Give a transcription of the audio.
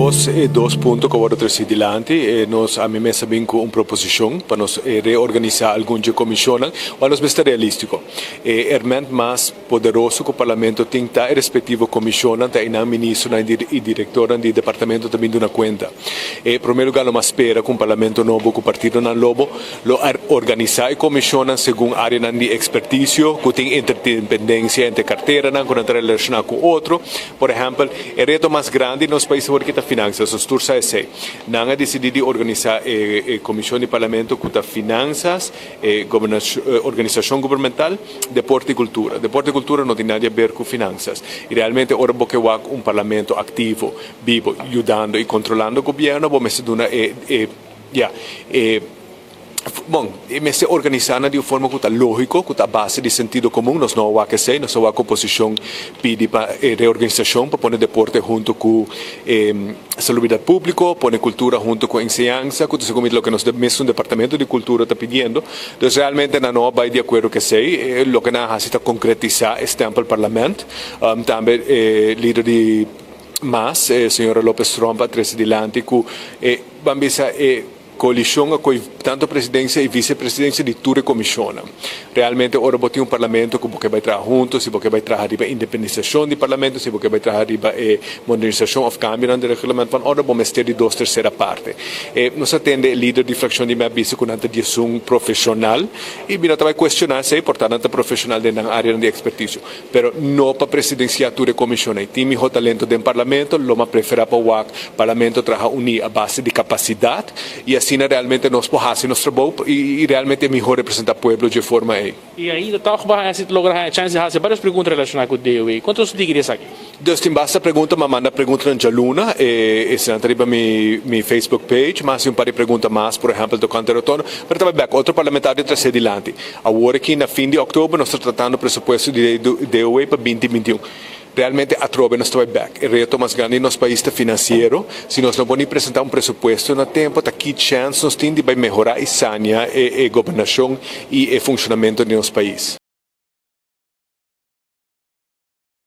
E dos punto ku a wòrdu trese dilanti, nos ami mes a bin ku un proposishon pa nos reorganisá algun dje komishonnan, wak nos mester realístiko. E herment mas poderoso ku parlamento tin ta e respektivo komishonnan, ta einan ministronan i direktornan di departamento ta bin duna kuenta. E promé lugá lo mas spera ku un parlamento nobo ku partidonan lobo lo a organisá e komishonnan segun áreanan di ekspertisio ku tin interdependensia entre karteranan ku nan ta relashoná ku otro. Por ehèmpel, e reto mas grandi di nos pais awor ki ta finansas, nos tur sa esei. Nan a disidí di organisá e komishon di parlamento ku ta finansas, e organisashon gubernamental, deporte i kultura. Deporte i kultura no tin nada di aber ku finansas. I realmente ora bo ke wak un parlamento aktivo, bibo, yudando i kontrolando gobièrnu, bo mester duna e e ya e bon e mester organisá nan di un forma ku ta lógiko, ku ta a base di sentido komun. Nos no a wak esei, nos a wak oposishon pidi pa e reorganisashon pa pone deporte huntu ku e salubridat públiko, pone kultura huntu ku enseñansa, ku ta segun mi loke nos mesun departamento di kultura ta pidiendo. Dus realmente nan no a bai di akuerdo ku esei. Loke nan a hasi ta konkretisá e stempel parlament. Tambe e lider di mas, e señora Lopez Tromp a trese dilanti ku e ban bisa e koalishon a koe tantu presidensia i visepresidensia di tur e komishonnan. Realmente ora bo tin un parlamento ku bo ke bai traha huntu, si bo ke bai traha riba independisashon di parlamento, si bo ke bai traha riba e modernisashon òf kambionan di reglamento van orde, bo mester di dos tersera parte. E nos a tende e lider di frakshon di mep bisa ku nan ta di esun profeshonal i mi no ta bai kuestioná esei, por ta nan ta profeshonal den nan áreanan di ekspertisio. Pero no pa presidencia tur e comision ey. Tin miho talento den Parlamento, lo ma prefera pa wak Parlamento traha uni a base di capacidad y asina realmente nos por haci nos trabou y realmente miho representa pueblo dje forma ey. Y ainda toch bo a haci logra haña chance di haci varios pregunta relaciona cu DOW. Cuanto nos digi di esaki? Dus tin basta pregunta, m'a manda preguntanan djaluna, e esnan ta riba mi mi Facebook page, m'a haci un par di pregunta mas, por ehempel tocante rotondo, pero ta bai bek otro parlamentario tras'e dilanti. Awor aki na fin di òktober nos ta tratando presupuesto di DOW pa 2021. Realmente atrobe nos ta bai bèk. E reto mas grandi di nos pais ta finansiero. Si nos no por ni presentá un presupuesto na tempu, ta ki chèns nos tin di bai mehorá i sania e gobernashon i e funshonamentu di nos pais?